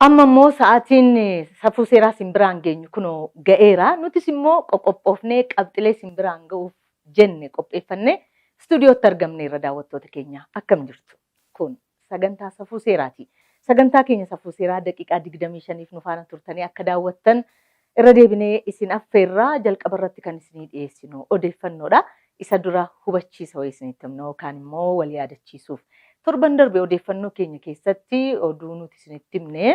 Amma immoo sa'aatiin safuu seeraa isin biraan geenyu kunoo ga'eera. Nutis immoo qoqophoofnee qabxilee isin biraan ga'uuf jenne qopheeffannee istuudiyootti argamneerra. Daawwattoota keenya, akkam jirtu? Kun sagantaa safuu seeraati. Sagantaa keenya safuu seeraa daqiiqaa 25f nu faana turtanii akka daawwattan irra deebinee isin affeerraa. Jalqaba irratti kan isinii dhiyeessinu odeeffannoodha. Isa dura hubachiisa wayii isinitti himna yookaan immoo wal yaadachiisuuf. Torban darbe odeeffannoo keenya keessatti oduu nuti isinitti himne,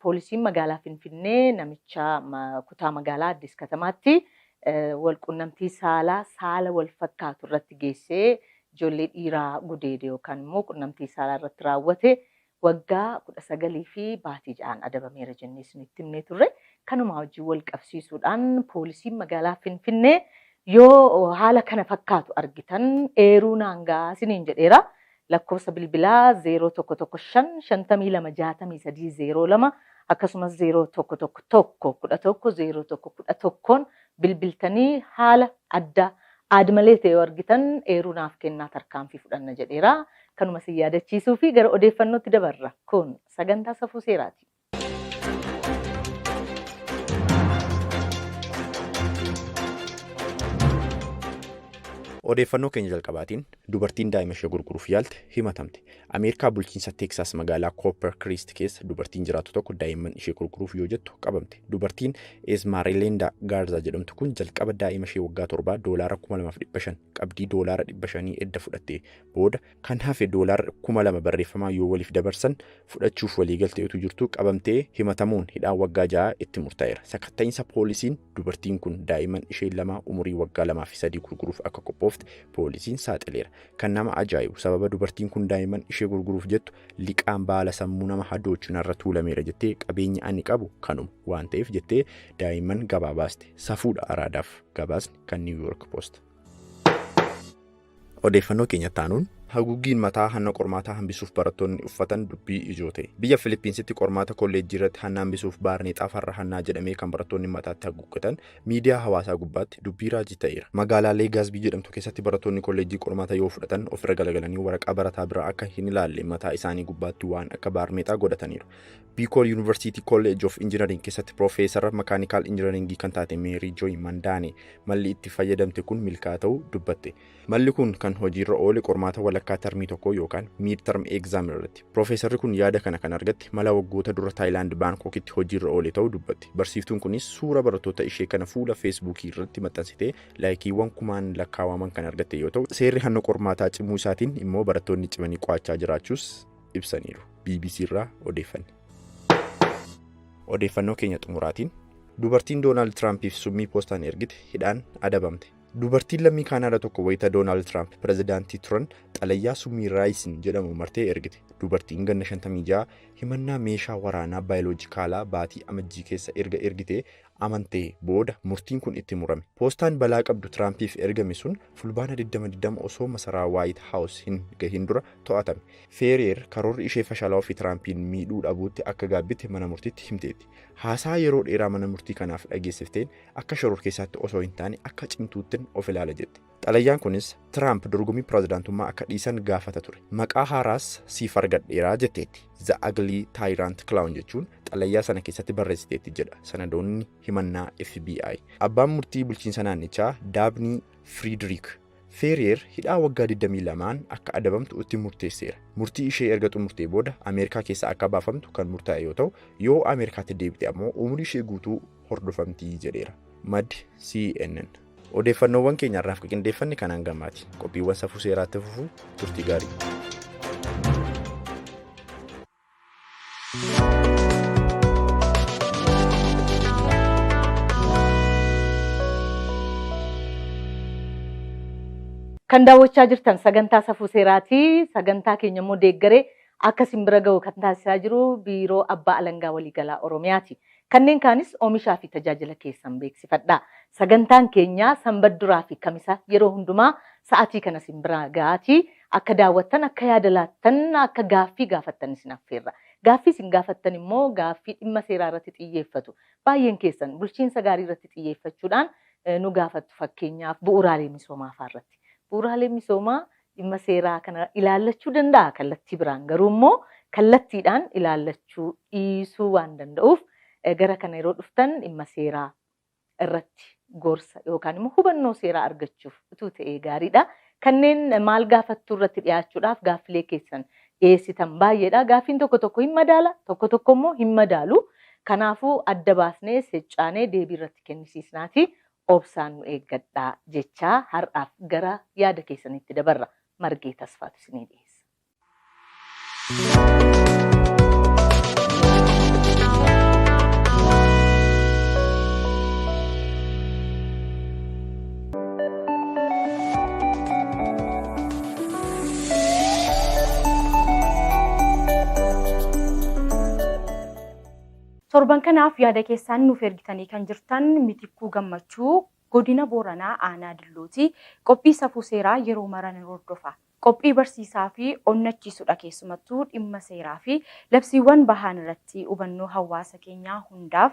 poolisiin magaalaa Finfinnee namicha kutaa magaalaa Addis Katamaatti wal qunnamtii saalaa saala wal fakkaatu irratti geessee ijoollee dhiiraa gudeede yookaan immoo qunnamtii saalaa irratti raawwate waggaa 19 fi baatii 6n adabameera jennee isinitti himnee turre. Kanuma wajjin wal qabsiisuudhaan poolisiin magaalaa Finfinnee yoo haala kana fakkaatu argitan eeruu naan gahaa isiniin jedheera. Lakkoofsa bilbilaa 0115 52 63 02 akkasumas 0111 11 01 11n bilbiltanii haala adda aadmalee ta'e yoo argitan eeruu naaf kennaa, tarkaanfii fudhanna jedheera. Kanuma isin yaadachiisuu fi gara odeeffannootti dabarra. Kun sagantaa safuu seeraati. Odeeffannoo keenya jalqabaatiin, dubartiin daa'ima ishee gurguruuf yaalte himatamte. Ameerikaa bulchiinsa Teeksaas magaalaa Koopper Kiriist keessa dubartiin jiraattu tokko daa'imman ishee gurguruuf yoo jettu qabamte. Dubartiin Esmaarileenda Gaarza jedhamtu kun jalqaba daa'ima ishee waggaa 7 doolaara 2,500 qabdii doolaara 500 edda fudhattee booda, kan hafe doolaara 2,000 barreeffamaa yoo waliif dabarsan fudhachuuf waliigaltee utuu jirtuu qabamtee himatamuun hidhaan waggaa 6 itti murtaa'eera. Sakatta'iinsa poolisiin dubartiin kun daa'imman ishee lama umurii waggaa 2 fi 3 gurguruuf akka qophoofte poolisiin saaxileera. Kan nama ajaa'ibu, sababa dubartiin kun daa'imman ishee gurguruuf jettu liqaan baala sammuu nama hadoochu narra tuulameera jettee, qabeenya ani qabu kanuma waan ta'eef jettee daa'imman gabaa baaste. Safuudha araadaaf. Gabaasni kan New York Post. Odeeffannoo keenya taanuun, haguuggiin mataa hanna qormaataa hambisuuf barattoonni uffatan dubbii ijoo ta'e. Biyya Filiippiinsitti qormaata kolleejjii irratti hanna hambisuuf baarneexaa farra hannaa jedhamee kan barattoonni mataatti haguuggatan miidiyaa hawaasaa gubbaatti dubbii raajii ta'eera. Magaalaa Leegaazbii jedhamtu keessatti barattoonni kolleejjii qormaata yoo fudhatan ofirra galagalanii waraqaa barataa biraa akka hin ilaalle mataa isaanii gubbaatti waan akka baarmeexaa godhataniiru. Bicol University College of Engineering keessatti piroofeesara makaanikaal injinaringii kan taate Meerii Jooy Mandaane malli itti fayyadamte kun milkaa'aa ta'uu dubbatte. Malli kun kan hojiirra oole qormaata walakkaa tarmii tokkoo yookaan mid term exam irratti. Piroofeesarri kun yaada kana kan argatte mala waggoota dura Taayilaand Baankookitti hojiirra oole ta'uu dubbatti. Barsiiftuun kunis suura barattoota ishee kana fuula Feesbuukii irratti maxxansitee laayikiiwwan kumaan lakkaawaman kan argatte yoo ta'u, seerri hanna qormaataa cimuu isaatiin immoo barattoonni cimanii qo'achaa jiraachuus ibsaniiru. BBC irraa odeeffanne. Odeeffannoo keenya xumuraatiin, dubartiin Doonaald Tiraampiif summii poostaan ergite hidhaan adabamte. Dubartiin lammii Kaanaada tokko wayita Doonaald Tiraamp pirezidaantii turan xalayaa summii Raayisin jedhamu martee ergite. Dubartiin ganna 56 himannaa meeshaa waraanaa baayoloojikaalaa baatii Amajjii keessa erga ergitee amantee booda murtiin kun itti murame. Poostaan balaa qabdu Tiraampiif ergame sun Fulbaana 20 osoo masaraa Waayit Haawus hin gahin dura to'atame. Feeriyeer karoorri ishee fashalaa'uu fi Tiraampiin miidhuu dhabuutti akka gaabbite mana murtiitti himteetti. Haasaa yeroo dheeraa mana murtii kanaaf dhageessifteen akka shororkeessaatti osoo hin taane akka cimtuuttin of ilaala jette. Xalayaan kunis Tiraamp dorgommii pirezidaantummaa akka dhiisan gaafata ture. Maqaa haaraas siif argadheera jetteetti. The Ugly Tyrant Clown jechuun xalayaa sana keessatti barreessiteetti jedha sanadoonni himannaa FBI. Abbaan murtii bulchiinsa naannichaa Daabnii Firiidriik Feeriyeer hidhaa waggaa 22n akka adabamtu itti murteesseera. Murtii ishee erga xumurtee booda Ameerikaa keessaa akka baafamtu kan murtaa'e yoo ta'u, yoo Ameerikaatti deebite ammoo umurii ishee guutuu hordofamti jedheera. Maddi CNN. Odeeffannoowwan keenya har'aaf qindeeffanne kanaan gamaati. Qophiiwwan safuu seeraatti fufu, turtii gaarii. Kan daawwachaa jirtan sagantaa safuu seeraati. Sagantaa keenya immoo deeggaree akka isin bira gahu kan taasisaa jiru Biiroo Abbaa Alangaa Waliigalaa Oromiyaati. Kanneen kaanis oomishaa fi tajaajila keessan beeksifadhaa. Sagantaan keenya Sanbat duraa fi Kamisa yeroo hundumaa sa'atii kana isin bira gahaati. Akka daawwattan, akka yaada laattan, akka gaaffii gaafattan isin affeerra. Gaaffii isin gaafattan immoo gaaffii dhimma seeraa irratti xiyyeeffatu. Baay'een keessan bulchiinsa gaarii irratti xiyyeeffachuudhaan nu gaafattu, fakkeenyaaf bu'uuraalee misoomaa fa'aa irratti. Bu'uuraaleen misoomaa dhimma seeraa kana ilaallachuu danda'a kallattii biraan, garuu immoo Kallattiidhaan ilaallachuu dhiisuu waan danda'uuf gara kana yeroo dhuftan dhimma seeraa irratti gorsa yookaan immoo hubannoo seeraa argachuuf utuu ta'ee gaariidha. Kanneen maal gaafattuu irratti dhiyaachuudhaaf gaaffilee keessan dhiyeessitan baay'eedha. Gaaffiin tokko tokko hin madaala, tokko tokko immoo hin madaalu. Kanaafuu adda baasnee seccaanee deebii irratti kennisiisnaati obsaan nu eeggadhaa jechaa har'aaf gara yaada keessanitti dabarra. Margee Tasfaatu isinii dhiyeessa. Torban kanaaf yaada keessaan nuuf ergitanii kan jirtan Mitikkuu Gammachuu godina Booranaa Aanaa Dillooti. Qophii safuu seeraa yeroo maran hordofa. Qophii barsiisaa fi onnachiisudha keessumattuu dhimma seeraa fi labsiiwwan bahan irratti hubannoo hawaasa keenyaa hundaaf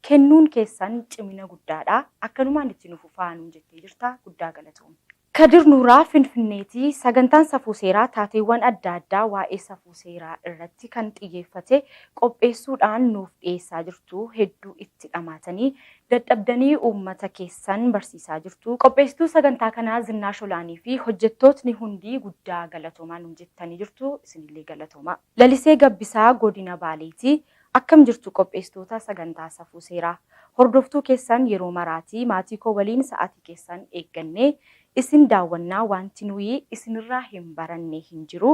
kennuun keessan cimina guddaadha. Akkanumaan itti nuuf fufaa nuun jettee jirta. Guddaa galatoomne. Kadir Nuuraa Finfinneeti sagantaan safuu seeraa taateewwan adda addaa waa'ee safuu seeraa irratti kan xiyyeeffate qopheessuudhaan nuuf dhiyeessaa jirtu. Hedduu itti dhamaatanii dadhabdanii uummata keessan barsiisaa jirtu. Qopheessituu sagantaa kanaa Zinnaa Sholaanii fi hojjettootni hundi guddaa galatoomaa nuun jettanii jirtu. Isinillee galatoomaa. Lalisee Gabbisaa godina Baaleeti. Akkam jirtu qopheessitoota sagantaa safuu seeraa? Hordoftuu keessan yeroo maraatii maatii koo waliin sa'aatii keessan eeggannee isin daawwannaa wanti nuyi isinirraa hin baranne hin jiru.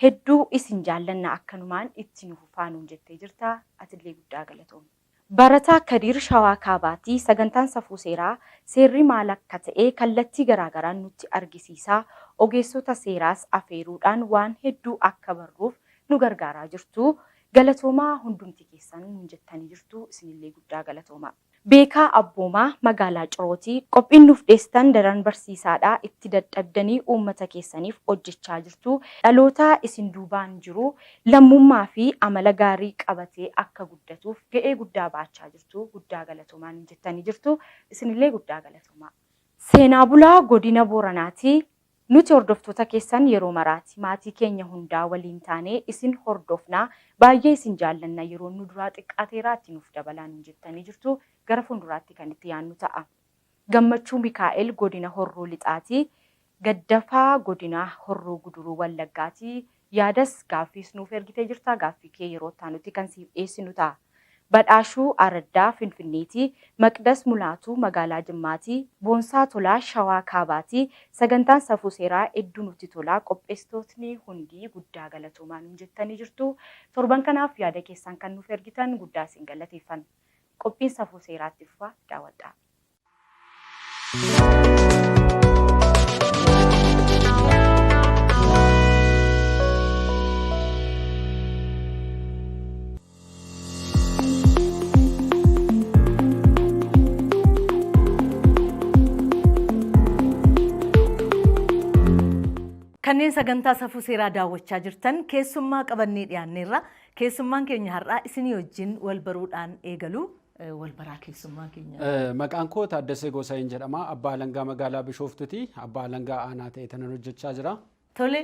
Hedduu isin jaallanna akkanumaan itti nu fufaa nuun jettee jirta. Atillee guddaa galatoomi. Barataa Kadiir Shawaa Kaabaatii sagantaan safuu seeraa seerri maal akka ta'e kallattii garaagaraan nutti argisiisaa ogeessota seeraas afeeruudhaan waan hedduu akka barruuf nu gargaaraa jirtu. Galatoomaa hundumti keessan nuun jettanii jirtu. Isinillee guddaa galatoomaa. Beekaa Abboomaa magaalaa Cirootii qophiin nuuf dhiyeessitan daran barsiisaadha. Itti dadhabdanii uummata keessaniif hojjechaa jirtu. Dhaloota isin duubaan jiru lammummaa fi amala gaarii qabatee akka guddatuuf ga'ee guddaa baachaa jirtu. Guddaa galatoomaa nuun jettanii jirtu. Isinillee guddaa galatoomaa. Seenaa Bulaa godina Booranaati. Nuti hordoftoota keessan yeroo maraati. Maatii keenya hundaa waliin taanee isin hordofnaa. Baay'ee isin jaallanna yeroo nu duraa xiqqaateeraa itti nuuf dabalaa nuun jettanii jirtu. Gara fuulduraatti kan itti yaadnu ta'a. Gammachuu Mikaa'el godina Horroo Lixaati. Gaddafaa godina Horroo Guduruu Wallaggaati. Yaadas gaaffiis nuuf ergitee jirta. Gaaffii kee yeroo itti kan siif dhiyeessinu ta'a. Badhaashuu Araddaa Finfinneeti. Maqdas Mulaatuu magaalaa Jimmaati. Boonsaa Tolaa Shawaa Kaabaati. Sagantaan safuu seeraa hedduu nutti tolaa. Qopheessitootni hundi guddaa galatoomaa nuun jettanii jirtu. Torban kanaaf yaada keessan kan nuuf ergitan guddaa isin galateeffanna. Qophiin safuu seeraatti fufaa daawwadhaa. Kanneen sagantaa safuu seeraa daawwachaa jirtan keessummaa qabannee dhiyaanneerra. Keessummaan keenya har'aa isinii wajjin wal baruudhaan eegalu. Wal baraa keessummaa keenya. Maqaan koo Taaddasee Gosaayeen jedhama. Abbaa Alangaa magaalaa Bishooftuuti. Abbaa Alangaa aanaa ta'e tanan hojjechaa jira. Tole,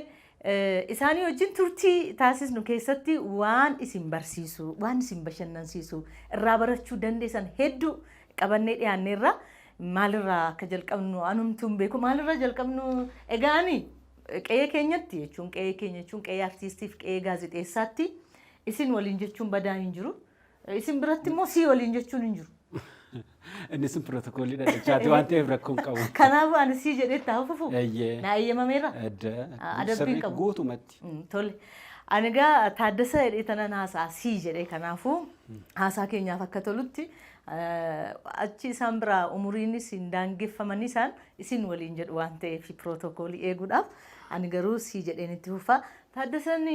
isaanii wajjin turtii taasisnu keessatti waan isin barsiisu, waan isin bashannansiisu, irraa barachuu dandeessan hedduu qabannee dhiyaanneerra. Maalirraa akka jalqabnu anumtuu hin beeku. Maalirraa jalqabnu egaa ani qe'ee keenyatti jechuun qe'ee keenya jechuun qe'ee artiistiif qe'ee gaazexeessaatti isin waliin jechuun badaa hin jiru. Isin biratti immoo sii waliin jechuun hin jiru. Innis pirootokoolii dhadhachaati waan ta'eef rakkoo hin qabu. Kanaafuu ani sii jedhee itti hafuufu. Na eeyyamameera. Adabbii qabu. Guutumatti. Tole. Ani egaa Taaddasa jedhee tanan haasa'a sii jedhee kanaafuu haasaa keenyaaf akka tolutti achi isaan biraa umuriinis hin daangeffamanii isaan isin waliin jedhu waan ta'eef pirootokoolii eeguudhaaf ani garuu sii jedheen itti fufa. Taaddasan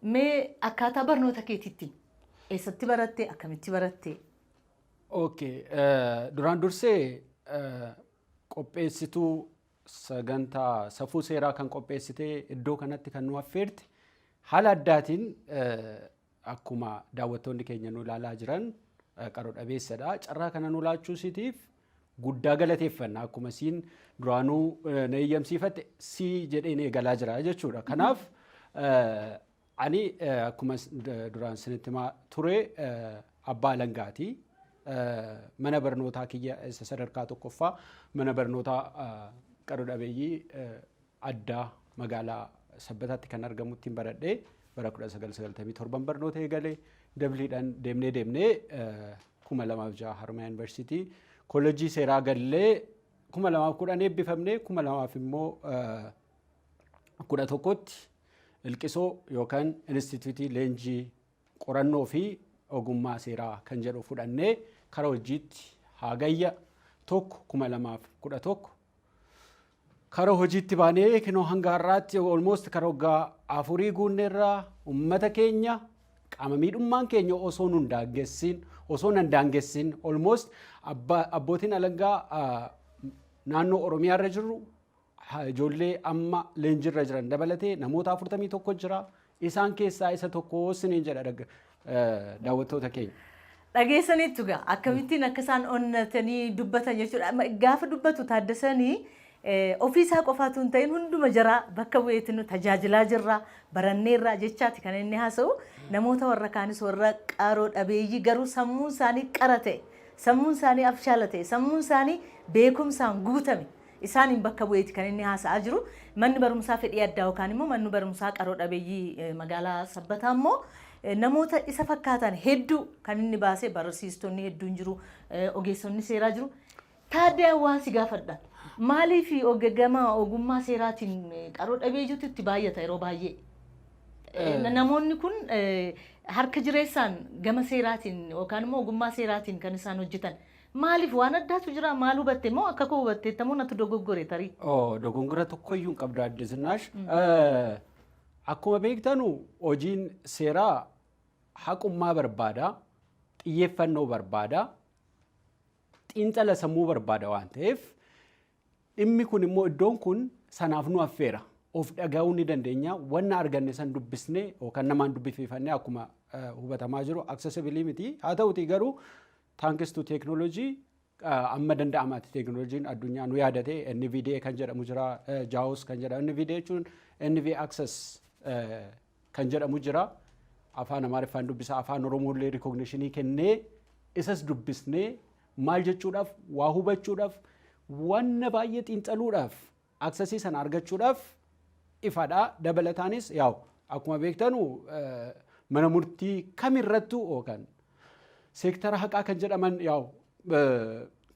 mee akkaataa barnoota keetiitti eessatti baratte akkamitti baratte? Okay, duraan dursee qopheessituu sagantaa safuu seeraa kan qopheessitee iddoo kanatti kan nu affeerte haala addaatiin akkuma daawwattoonni keenya nu ilaalaa jiran qaroo dhabeessadha. Carraa kana nu laachuu isiitiif guddaa galateeffanna. Akkuma siin duraanuu na eeyyamsiifatte si jedheen eegalaa jira jechuudha. Kanaaf Ani akkuma duraan isinitti himaa ture abbaa alangaati. Mana barnootaa kiyya isa sadarkaa tokkoffaa mana barnootaa qaroo dhabeeyyii addaa magaalaa Sabbataatti kan argamutti hin baradhee, bara 1997 barnoota eegalee, dabliidhaan deemnee deemnee 2006 Haromyaa Yuunivarsiitii Koolleejjii Seeraa gallee, 2010 eebbifamnee, 2000 immoo 11tti Ilqisoo yookaan Inistituutii Leenjii Qorannoo fi Ogummaa Seeraa kan jedhu fudhannee kara hojiitti Hagayya 1, 2011 kara hojiitti baanee, kinoo hanga har'aatti almost kara waggaa 4 guunneerraa uummata keenya qaama miidhummaan keenya osoo nun daangessin, almost abbootiin alangaa naannoo Oromiyaa irra jirru ijoollee amma leenjiirra jiran dabalatee namoota 41 jira. Isaan keessaa isa tokko siniin jedha, daawwattoota keenya. Dhageessaniittu gaa akkamittiin akka isaan onnatanii dubbatan jechuudha. Gaafa dubbatu Taaddasanii ofii isaa qofaatu hin ta'in, hunduma jaraa bakka bu'eetti nu tajaajilaa jirra, baranneerra jechaati kan inni haasa'u. Namoota warra kaanis, warra qaroo dhabeeyyii garuu sammuun isaanii qara ta'e, sammuun isaanii abshaala ta'e, sammuun isaanii beekumsaan guutame isaaniin bakka bu'eeti kan inni haasa'aa jiru. Manni barumsaa fedhii addaa yookaan immoo manni barumsaa qaroo dhabeeyyii magaalaa Sabbataa immoo namoota isa fakkaatan hedduu kan inni baasee, barsiistonni hedduun jiru, ogeessonni seeraa jiru. Taaddee, hawaasi gaafadha. Maaliif gama ogummaa seeraatiin qaroo dhabeeyyiitu itti baay'ata yeroo baay'ee? Namoonni kun harka jireessaan gama seeraatiin yookaan immoo ogummaa seeraatiin kan isaan hojjetan. Maaliif? Waan addaatu jira? Maal hubatte moo akka koo hubatteetta moo natu dogoggore tarii? Oh, dogongora tokkoyyuu hin qabdu, Aadde Zinnaash. Akkuma beektanu hojiin seeraa haqummaa barbaada, xiyyeeffannoo barbaada, xiinxala sammuu barbaada waan ta'eef, dhimmi kun immoo iddoon kun sanaaf nu affeera. Of dhaga'uu ni dandeenya. Wanna arganne san dubbisnee yookaan namaan dubbifannee, akkuma hubatamaa jiru accessible miti. Haa ta'utii garuu thanks to technology amma danda'amaatti teekinooloojiin addunyaa nu yaadate, NVDA kan jedhamu jira, JAWS kan jedhamu, NVDA jechuun NV Access kan jedhamu jira. Afaan Amaariffaan dubbisa, Afaan Oromoollee recognition kennee isas dubbisnee maal jechuudhaaf, waa hubachuudhaaf, wanna baay'ee xiinxaluudhaaf, access sana argachuudhaaf ifadha. Dabalataanis yaa'u akkuma beektanu mana murtii kamirrattuu yookaan seektara haqaa kan jedhaman, yaa'u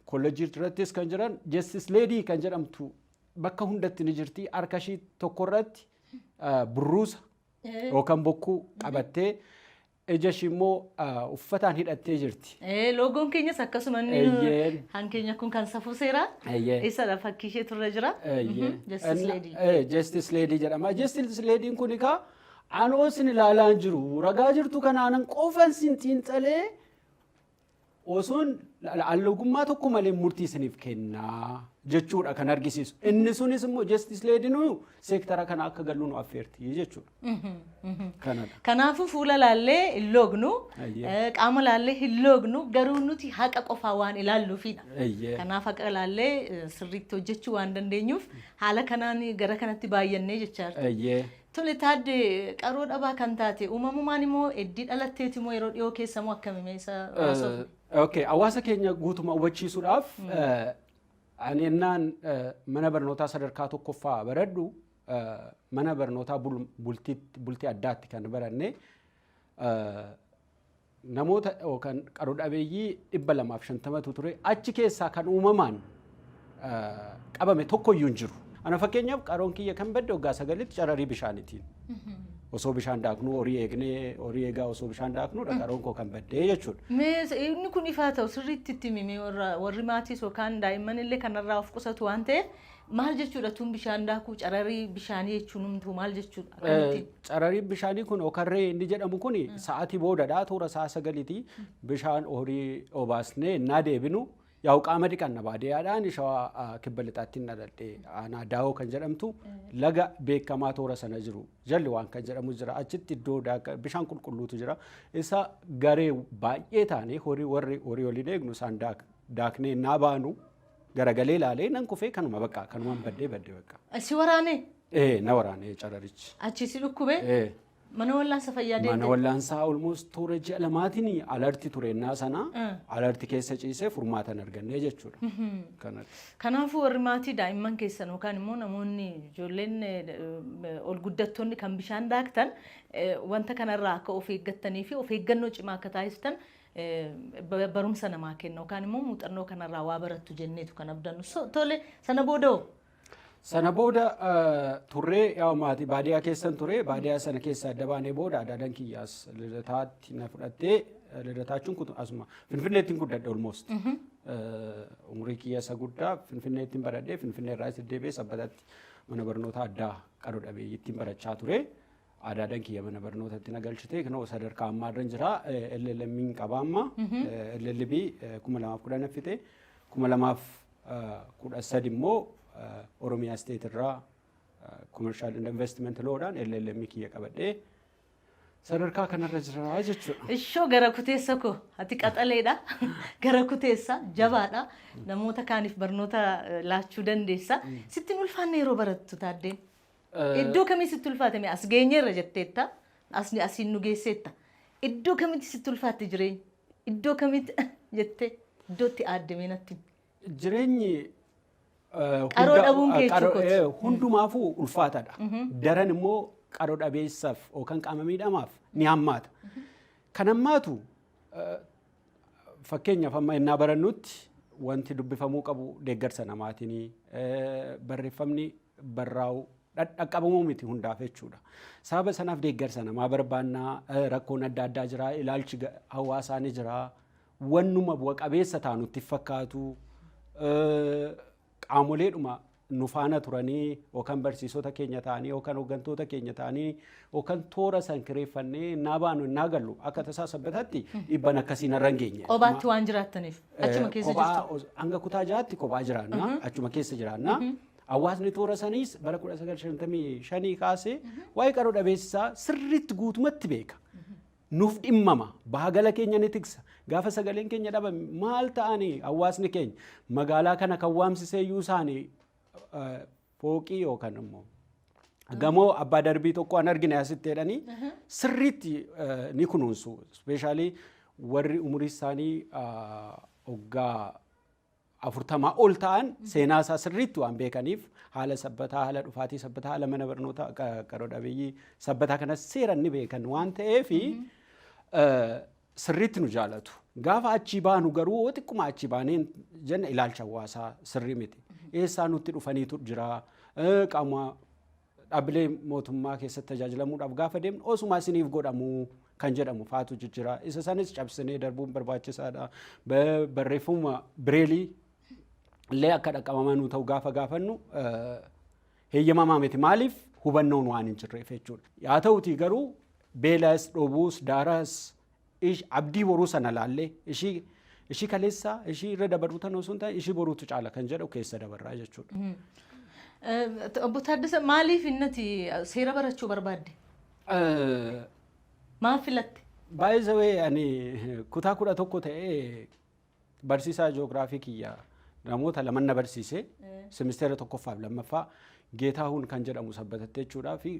kolleejjii irrattis kan jiran, Justice Lady kan jedhamtu bakka hundatti ni jirti. Harka ishii tokkorratti burruusa yookaan bokkuu qabattee, ija ishii immoo uffataan hidhattee jirti. Loogoon keenyas akkasuma inni hankeenya kun kan safuu seeraa isadha, fakkii ishee turre jira. Justice Lady. Justice Lady jedhama. Justice Ladyn kun egaa anoo isin ilaalaa hin jiru, ragaa jirtu kanaanan qofan sin xiinxalee osoon allogummaa tokko malee murtii isiniif kennaa jechuudha kan argisiisu. Inni sunis immoo Justice Ladyn seektara kana akka gallu nu affeerti jechuudha. Kanadha. Kanaafuu fuula laallee hin loognu, qaama laallee hin loognu, garuu nuti haqa qofaa waan ilaalluufidha. Kanaaf haqa laallee sirriitti hojjechuu waan dandeenyuuf haala kanaan gara kanatti baay'annee jechaa jirti. Tole Taaddee, qaroo dhabaa kan taate uumamumaan immoo eddii dhalatteeti immoo yeroo dhiyoo keessa moo akkami isa haasofne? Okay, hawaasa keenya guutuma hubachiisuudhaaf, ani ennaan mana barnootaa sadarkaa tokkoffaa baradhu mana barnootaa bultii addaatti kan baranne, namoota yookaan qaroo dhabeeyyii 250tu ture. Achi keessaa kan uumamaan qabame tokkoyyuu hin jiru. Ana fakkeenyaaf qaroon kiyya kan badde waggaa 9tti cararii bishaaniitiin. Osoo bishaan daaknuu, horii eegnee, horii eegaa osoo bishaan daaknuudha qaroon koo kan baddee jechuudha. Mee inni kun ifaa ta'u sirriitti itti himi, warri maatiis yookaan daa'imman illee kanarraa of qusatu waan ta'eef, maal jechuudha tun bishaan daakuu, cararii bishaanii jechuun humtuu maal jechuudha? Akkamittiin? Carariin bishaanii kun okarree inni jedhamu kun sa'aatii boodadha, toora sa'a 9ti bishaan horii obaasnee innaa deebinu, yaa'u qaama dhiqanna. Baadiyyaadhaan Shawaa Kibba Lixaatti dhaladhe, aanaa Daawoo kan jedhamtu, laga beekamaa toora sana jiru jalli waan kan jedhamu jira. Achitti iddoo bishaan qulqulluutu jira. Isa garee baay'ee taane horii, warri horii waliin eegnu isaan daaknee naa baanu garagalee ilaalee nan kufee, kanuma bakka kanumaan baddee badde bakka. Si waraane? Ee, na waraane cararichi. Achi si dhukkube? Ee. Mana wallaansa fayyaa Mana deemte? wallaansaa almost toora ji'a 2tiin Alarti turennaa sana Alarti keessa ciisee furmaata hin arganne jechuudha. Kanatti. Kanaafuu warri maatii daa'imman keessan yookaan immoo namoonni ijoolleen ol guddattoonni kan bishaan daaktan wanta kanarraa akka of eeggattanii fi of eeggannoo cimaa akka taasistan barumsa namaa kenna yookaan immoo muuxannoo kanarraa waa barattu jenneetu kan abdannu. Tole, sana booda hoo? Sana booda turree yaa maatii baadiyyaa keessan ture. Baadiyyaa sana keessa adda baanee booda adaadaan kiyyaas Lidataatti na fudhattee. Lidataachuun kun asuma Finfinneettiin guddadhe almost. Umurii kiyya isa guddaa Finfinneettiin baradhee, Finfinnee irraa deddeebi'ee Sabbatatti mana barnoota addaa qaroo dhabeeyyittiin barachaa ture. Adaadaan kiyya mana barnootatti na galchite. Kunoo sadarkaa ammaa irra jira. LLM qaba amma. LLB 2010 fite. 2013 immoo Oromiyaa State irraa Commercial and Investment Lawdhaan LLM kiyya qabadhee sadarkaa kanarra jira jechuudha. Ishoo, gara kuteessa koo, ati qaxaleedha. Gara kuteessa jabaadha. Namoota kaaniif barnoota laachuu dandeessa. Sitti hin ulfaanne yeroo barattu, Taaddeen? Iddoo kamii sitti ulfaate? Mee as geenyeerra jetteetta. Asiin nu geesseetta. Iddoo kamitti sitti ulfaatte jireenya? Iddoo kamitti jettee iddootti aaddamee natti himi. Jireenyi Qaroo dhabuun kee jechuudha. Hundumaafuu ulfaataadha. Daran immoo qaroo dhabeessaaf yookaan qaama miidhamaaf ni hammaata. Kan hammaatu, fakkeenyaaf amma innaa barannutti wanti dubbifamuu qabu deeggarsa namaatiin barreeffamni barraa'u dhaqqabamuu miti hundaaf jechuudha. Sababa sanaaf deeggarsa namaa barbaannaa, rakkoon adda addaa jira, ilaalchi hawaasaa ni jira, wannuma bu'a qabeessa taanutti fakkaatu, qaamoleedhuma nu faana turanii yookaan barsiisota keenya ta'anii yookaan hooggantoota keenya ta'anii yookaan toora san kireeffannee naa baanu naa gallu akka tasaa Sabbatatti dhibban akkasii narra hin geenye. Qobaatti waan jiraattaniif achuma keessa jirtu. Hanga kutaa 6tti kophaa jiraanna, achuma keessa jiraanna. Hawaasni toora saniis bara 1955 kaasee waa'ee qaroo dhabeessaa sirriitti guutumatti beeka. Nuuf dhimmama, baagala keenya ni tiksa. Gaafa sagaleen keenya dhabame maal ta'anii hawaasni keenya magaalaa kana kan waamsisee iyyuu isaanii fooqii yookaan immoo gamoo abbaa darbii tokko an argine asitti jedhanii sirriitti ni kunuunsu. Especially warri umurii isaanii waggaa 40 ol ta'an seenaa isaa sirriitti waan beekaniif haala Sabbataa, haala dhufaatii Sabbataa, haala mana barnoota qaroo dhabeeyyii Sabbataa kanas seeran ni beekan waan ta'eef sirriitti nu jaalatu. Gaafa achii baanu garuu yoo xiqquma achii baanee jenna ilaalcha hawaasaa sirrii miti. Eessaa nutti dhufaniitu jira. Qaama dhaabbilee mootummaa keessatti tajaajilamuudhaaf gaafa deemnu osuma isiniif godhamu kan jedhamu faatu jira. Isa sanis cabsinee darbuun barbaachisaadha. Barreeffama bireelii illee akka dhaqqabamaa nu ta'u gaafa gaafannu heeyyamamaa miti. Maaliif? Hubannoon waan hin jirreef jechuudha. Haa ta'utii garuu beelas, dhobuus, daaraas, abdii boruu sana laallee ishii kaleessaa ishii irra dabarru tan osoo hin taane ishii boruutu caala kan jedhu keessa dabarraa jechuudha. Obbo Taaddasa, maaliif innati seera barachuu barbaadde? Maaf filatte? By the way, ani kutaa 11 ta'ee barsiisaa ji'oogiraafii kiyya namoota lama na barsiise, simisteera tokkoffaaf lammaffaa, Geetaahuun kan jedhamu Sabbatatte jechuudhaa fi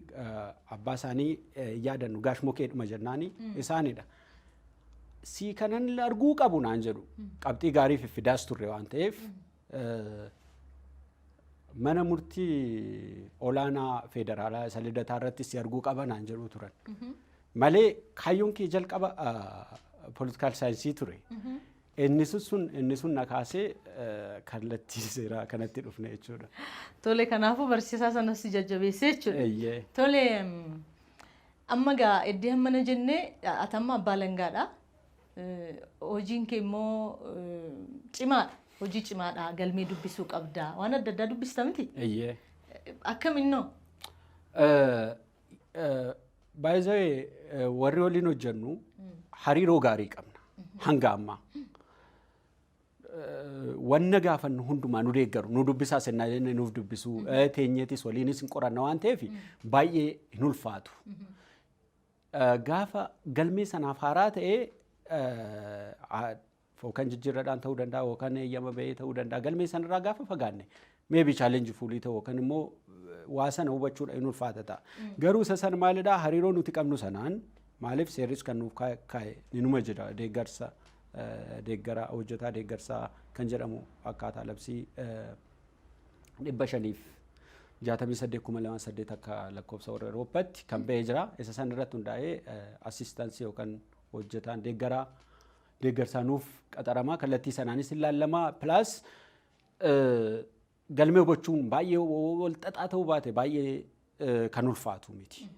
abbaa isaanii yaadannu Gaash Mokeedhuma jennaani isaanidha. Sii kanan arguu qabu naan jedhu, qabxii gaarii fiffidaas turre waan ta'eef mana murtii olaanaa federaalaa isa Lidataa irratti si arguu qaba naan jedhu turan. Malee kaayyoon kee jalqaba political science ture. Inni sun na kaasee kallattii seeraa kanatti dhufne jechuudha. Tole, kanaafuu barsiisaa sanas si jajjabeessee jechuudha. Eeyyee. Tole, amma gaa iddoo hammana jennee, ati amma abbaa alangaadha. Hojiin kee immoo cimaadha. Hojii cimaadha. Galmee dubbisuu qabda. Waan adda addaa dubbista miti? Eeyyee. Akkaminnoo? Baay'ee warri waliin hojjennu hariiroo gaarii qabna hanga ammaa. Wanna gaafannu hundumaa nu deeggaru, nu dubbisaa sennaa jennee nuuf dubbisu, teenyeetis waliinis hin qoranna waan ta'eef baay'ee hin ulfaatu. Gaafa galmee sanaaf haaraa ta'ee yookaan jijjiirradhaan ta'uu danda'a yookaan eeyyama bahee ta'uu danda'a, galmee sanarraa gaafa fagaanne maybe challenge fuulii ta'u yookaan immoo waa sana hubachuudha hin ulfaata ta'a. Garuu isa sana maalidhaa, hariiroo nuti qabnu sanaan, maaliif seerris kan nuuf kaa'e ninuma jira, deeggarsa deeggara hojjetaa deeggarsaa kan jedhamu akkaataa labsii 568/2008 akka lakkoofsa warra Awurooppaatti kan ba'ee jira. Isa sana irratti hundaa'ee assistance yookaan hojjetaan deeggaraa deeggarsaa nuuf qaxaramaa, kallattii sanaanis ilaallama. Plus galmee hubachuun baay'ee wal xaxaa ta'uu baate baay'ee kan ulfaatu miti.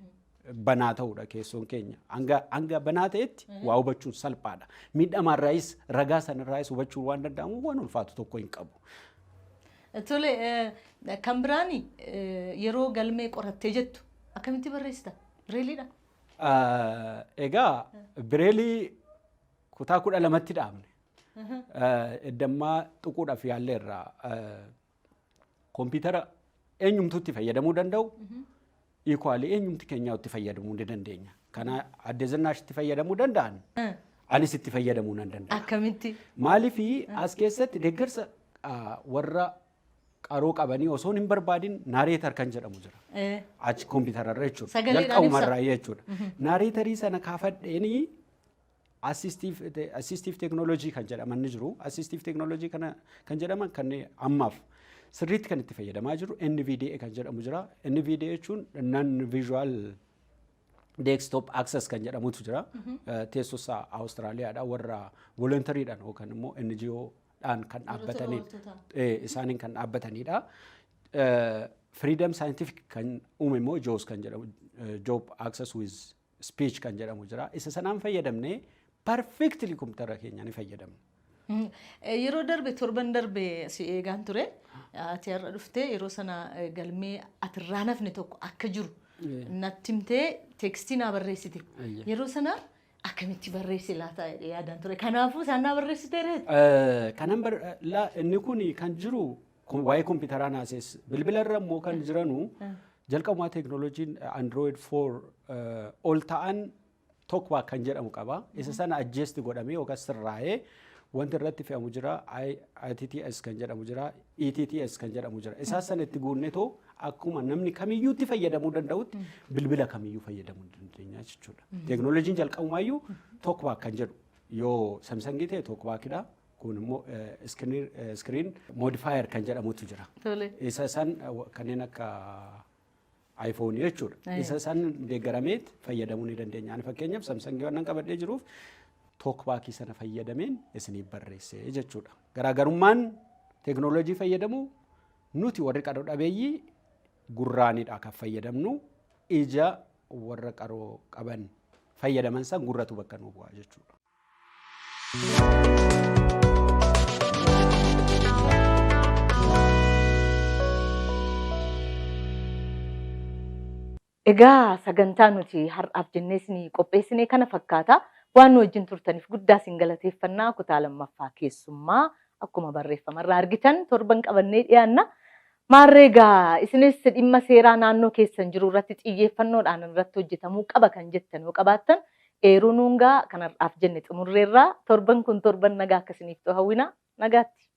Banaa ta'uudha keessoon keenya. Hanga banaa ta'etti waa hubachuun salphaadha. Miidhamaarraayis ragaa sanarraayis hubachuun waan danda'amu waan ulfaatu tokko hin qabu. Tole, kan biraani yeroo galmee qorattee jettu akkamitti barreessita? Bireeliidha? Egaa bireelii kutaa 12tti dhaabne. Eddammaa tuquudhaaf yaalleerra, kompiitara eenyumtuu itti fayyadamuu danda'u. Equally eenyumti keenyaa itti fayyadamuu ni dandeenya. Kana adde Zinnaash itti fayyadamuu danda'an. Anis itti fayyadamuu nan danda'a. Akkamitti? Maaliif, as keessatti deeggarsa warra qaroo qabanii osoo hin barbaadin narrator kan jedhamu jira. Achi kompiitararra jechuudha. Sagaleedhaan ibsa. Jalqabumarraa jechuudha. Narratorii sana kaafadheenii assistive technology kan jedhaman ni jiru. Assistive technology kana kan jedhaman kanneen ammaaf sirriitti kan itti fayyadamaa jiru NVDA kan jedhamu jira. NVDA jechuun non visual desktop access kan jedhamutu jira. Teessoo isaa Awustiraaliyaadha, warra voluntarydhaan yookaan immoo NGO dhaan kan dhaabbatanidha. Isaaniin kan dhaabbatanidha. Freedom Scientific kan uume immoo JAWS kan jedhamu, Job Access with Speech kan jedhamu jira. Isa sanaan fayyadamnee perfectly kompiitara keenya ni fayyadamna. Yeroo darbe, torban darbe si eegaan ture. Ati har'a dhuftee yeroo sana galmee atirraa nafne tokko akka jiru natti himtee text naa barreessite. Yeroo sana akkamitti barreesse laata jedhee yaadaan ture. Kanaafuu isaan naa barreessite reet. Kanan inni kun kan jiru waa'ee kompiitaraa naases, bilbila irra immoo kan jiranu jalqabumaa teeknooloojiin Android 4 ol ta'an TalkBack kan jedhamu qaba. Isa sana adjust godhamee yookaan sirraa'ee wanti irratti fe'amu jira. ITTS kan jedhamu jira. ETTS kan jedhamu jira. Isaa sana itti guunnetoo akkuma namni kamiyyuu itti fayyadamuu danda'utti bilbila kamiyyuu fayyadamuu dandeenya jechuudha. Teeknooloojiin jalqabumaayyuu TalkBack kan jedhu yoo Samsungii ta'e TalkBackidha. Kun immoo screen modifier kan jedhamutu jira. Isa san kanneen akka iPhone jechuudha. Isa san deeggarameet fayyadamuu ni dandeenya. Ani fakkeenyaaf Samsungii waan qabadhee jiruuf TalkBackii sana fayyadameen isiniif barreesse jechuudha. Garaagarummaan teeknooloojii fayyadamuu, nuti warri qaroo dhabeeyyii gurraanidha kan fayyadamnu, ija warra qaroo qaban fayyadaman san gurratu bakka nu bu'a jechuudha. Egaa sagantaa nuti har'aaf jennee isinii qopheessine kana fakkaata. Waan nu wajjin turtaniif guddaa isin galateeffannaa. Kutaa lammaffaa keessummaa akkuma barreeffamarraa argitan torban qabannee dhiyaanna. Maarree egaa isinis dhimma seeraa naannoo keessan jiru irratti xiyyeeffannoodhaan irratti hojjetamuu qaba kan jettan yoo qabaattan eeruu nuungaa. Kan har'aaf jenne xumurreerraa. Torban kun torban nagaa akkasiniif ta'u hawwina, nagaatti.